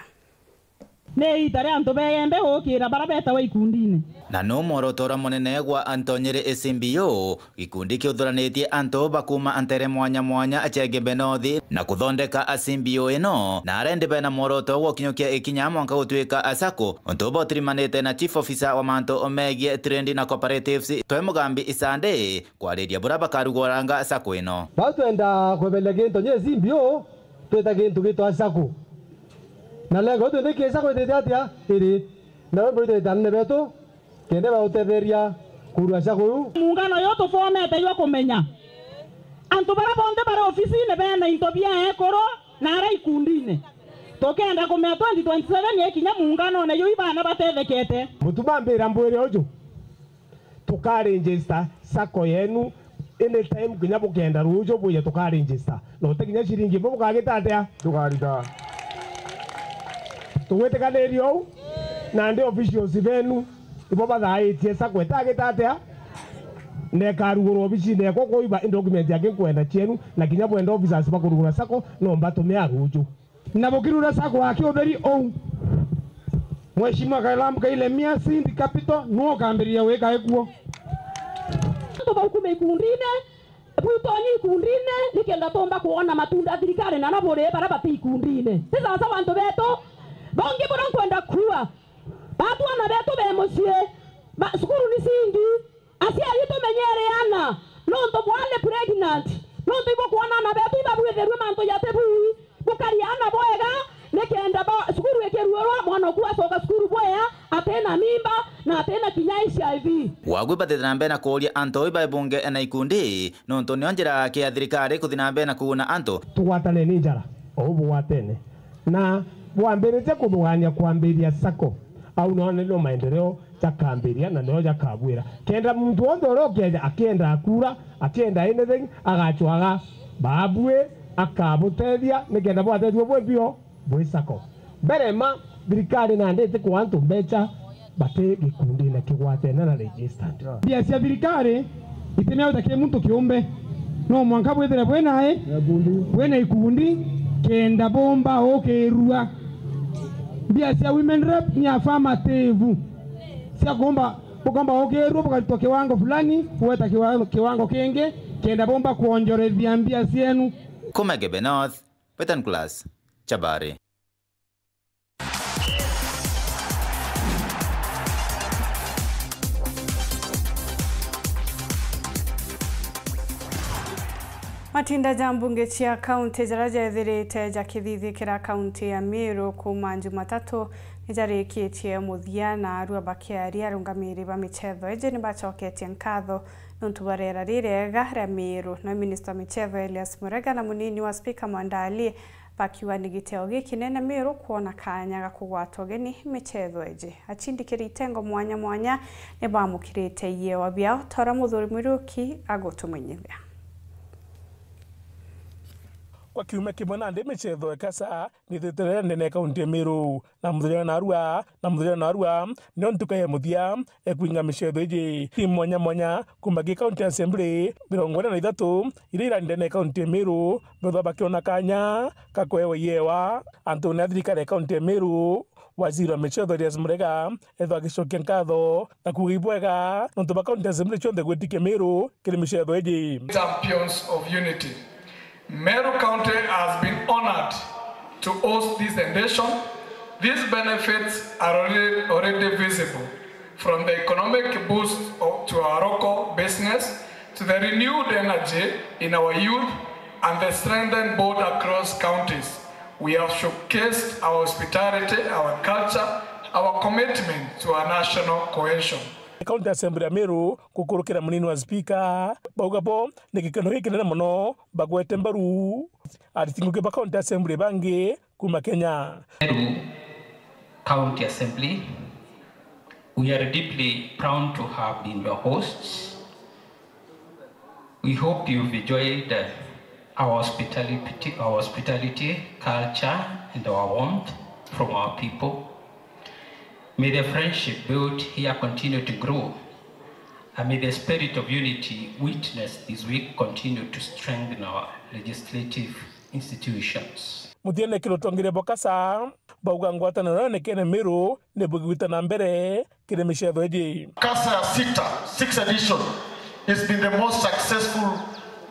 Ni iita ria antu begembe gukiira bara betawa ikundine. Na nu mworoto uria munene gwa Antonyiri A C B U, gikundi kiuthuranitie antu ba kuuma ntere mwanya mwanya cia Igembe North na kuthondeka A C B U ino, na arendi bena mworoto gwa gukinyukia ikinya mwanka gutuika a sacco, untu botirimanite na chief officer wa mantu megie trade na cooperatives, Twe Mugambi Isande, kwariria buria bakarugoranga sacco ino. Bau twenda kweberia gintu nyi simbi uu, twita gintu gitwa sacco. Na lengo twende ki sacco itite atia? Iri. Na we mburi twita anene betu, kenda bautetheria kurua sacco iu. Muungano uyu tuformete jwa kumenya antu baria bonthe bari ofisine bena into bia ekuru na aria ikundine. Tukenda kumenya twenty twenty-seven yekinya muunganone juu ibana batethekete. Mutuma mbira mbwire uju. Tukaregister sacco yenu anytime kinya bukenda ruuju bwije tukaregister. Na uti kinya ciringi imwe bukagita atia? Tukarita. Tugwitikanirie uu? Nandi officials benu ibo bathaitie sacco itagita atia? Na ikarugurwa obicine ekwa kuiba indocument aki nkwenda cienu, na kinya bwenda officers bakurugura sacco no mbatumia ruuju. Na bukirura sacco aki utheri uu, Mheshimiwa Kailamu Kaile Mia, Seed Capital, nwe ukambiriria wika ikuo. Antu bau kuma ikundine, bwitonyi ikundine, nikenda tumba kwona matunda thirikari na na buri bara bati ikundine. Ti sawasawa antu betu, bongi buria nkwenda kuua, batwana betu be mucii, ba, cukuru ni cingi, Aciari tumenyere ana, nontu mwana ni pregnant, nontu ibukwona ana betu ibabwitherue mantu jati bui, bukaria ana bwega, nikenda ba, cukuru ikiruurwa, mwana uku acoka cukuru bwea, atina mimba, na atina kinya H I V. Wagu ibathite na mbere na kuuria antu ibaibunge na ikundi, nontu nio njira ya thirikari kuthi na mbere na kuguna antu. Tugwataneni njara, o ubu gwatene. Na bwambiritie kuthugania kwambiria sacco, au no nio maendeleo jakambiria na nio jakabwira. Kenda muntu wonthe uria ukeja akienda akura, akienda anything, agacwaga baabui akabutethia nikenda bwatethua bwi bio bwi sacco. Mbere ma thirikari nandi iti kua antu mbecha Bati gikundine kigwatene na registered. Mbia cia thirikari itimiawe ta ki muntu kiumbe. No mwanka bwithire bwina i, bwina ikundi, kenda bumba ukirua. Mbia cia women rep ni affirmative. Cia kumba, bukomba ukirua, bukaritwa kiwango fulani, gweta kiwa-, kiwango kingi, kenda bumba kwonjorethia mbia cienu. Kuma Gebe North, Betan Class, Chabari. Matinda ja mbunge cia kaunti jaria jethirite jakithithikira kaunti ya Meru kuuma Jumatatu ni jarikitie muthia, na arua bakiaria, arungamiri ba michetho iji ni bacoketie nkatho nontu bwa riera ririega ria Meru. Nawe minista wa michetho Elias Murega na munini wa spika Mwandali bakiuga ni giteo gikinene Meru kwona kanya ga kugwata ugeni michetho iji. Acindikiri itengo mwanya mwanya ni bamukirite iewa biao, ta uria muthuri Muriuki agutumenyithia. Kwa kiumia kimwe nandi michetho ya kasa nithitire ndene ya kaunti ya Meru, na muthenya wa narua, na muthenya wa narua nio ntuka ya muthia ekwinga michetho iji. Timu mwanya mwanya kuma ki county assembly mirongo ina na ithatu iria ira ndene ya kaunti ya Meru, bethwa bakiona kanya ka kwewa iewa antune a thirikari ya kaunti ya Meru. Waziri wa michetho Elias Murega ethwa agicokia nkatho na kuuga ibwega nontu ba county assembly cionthe gwitikia Meru kiri michetho iji. Champions of unity. Meru County has been honored to host this edition. These benefits are already, already visible, from the economic boost of, to our local business, to the renewed energy in our youth and the strengthened bond across counties. We have showcased our hospitality, our culture, our commitment to our national cohesion. County Assembly ya Meru gukurukira munini wa spika, bauga bo ni gikeno gikinene mono bagwete mbaru ariti ngugi ba County Assembly bangi kuma Kenya. Meru County Assembly, we are deeply proud to have been your hosts. We hope you've enjoyed, uh, our hospitality, our hospitality culture and our warmth from our people. May the friendship built here continue to grow, and may the spirit of unity witnessed this week continue to strengthen our legislative institutions. Muthiene kiri utongeria bwa kasa, bauga ngwataniro ya Nekene Meru ni bugwita na mbere kiri michetho iji. Kasa ya sita, sixth edition, has been the most successful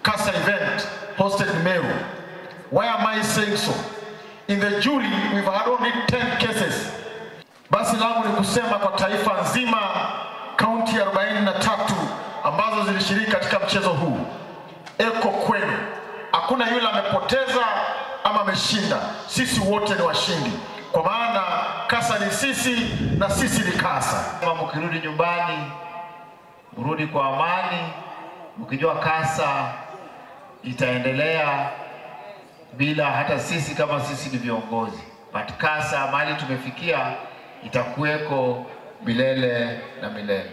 kasa event hosted in Meru. Why am I saying so? In the jury, we've had only ten cases. Basi langu ni kusema kwa taifa nzima, kaunti arobaini na tatu ambazo zilishiriki katika mchezo huu, eko kwenu. Hakuna yule amepoteza ama ameshinda. Sisi wote ni washindi. Kwa maana kasa ni sisi na sisi ni kasa. Kama mkirudi nyumbani, mrudi kwa amani, mkijua kasa itaendelea bila hata sisi kama sisi ni viongozi. But kasa mahali tumefikia itakuweko milele na milele.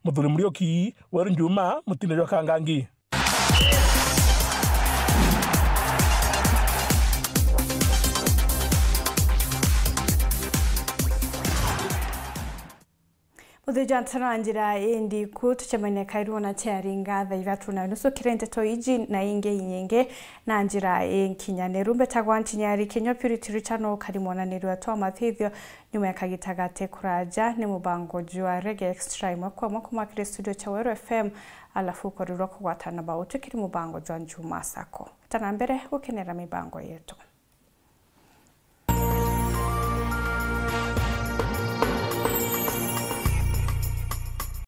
Muthuri Muriuki, Weru Njuma, Mutine jwa Kangangi. Muthuri jwa ntano na njira indiku, tucemania kairua na ciaringa thaa ithatu na nusu kiri nteto iji na ingi inyingi na njira inkinyaniru. Mbetagwa Ntinyari Kinyua Purity Richard, no ukari mwananiru wa twa mathithio nyuma ya kagita gati kuraja ni mubango jwa Reggae Extra imwe kwa imwe kuma kiri studio cia Weru F M, alafu ukorirwa kugwatana bautu kiri mubango jwa Njuma Sacco. Tana mbere gukenera mibango yetu.